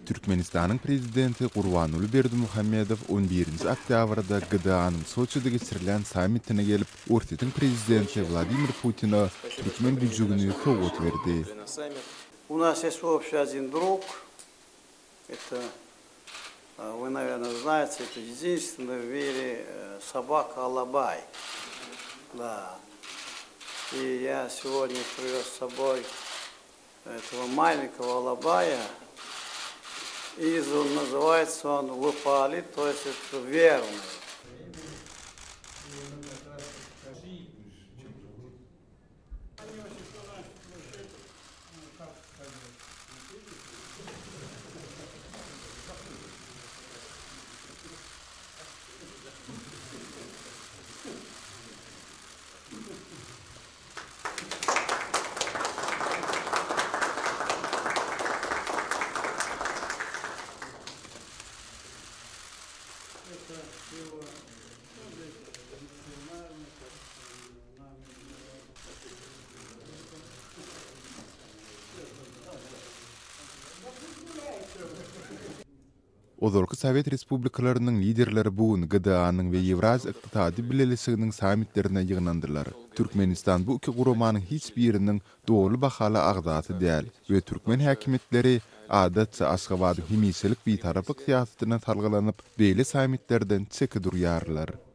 Türkmenistanyň Prezidenti Gurbanguly Berdimuhamedow on birinji oktýabrda GDA-nyň Soçide geçirilýän sammitine gelip, Orsýetiň Prezidenti Wladimir Putine türkmen güjügini sowgat berdi. U nas ýest obşiý odin drug, eto, vy, nawernoe, znaýete, eto ýedinstwennyý w mire sobaka alabaý, da, i ýa segodnýa priwez s soboý Этого маленького алабая, и называется он Выпали, то есть это верный. Ozalky sowet respublikalarynyň liderleri bu gün GDA-nyň we Ýewraziýa Ykdysady Bileleşiginiň sammitlerine ýygnandylar. Türkmenistan bu iki guramanyň hiç biriniň doly bahaly agzasy däl we türkmen häkimiýetleri, adatça, Aşgabadyň hemişelik bitaraplyk syýasatyna salgylanyp, beýle sammitlerden çeke durýarlar.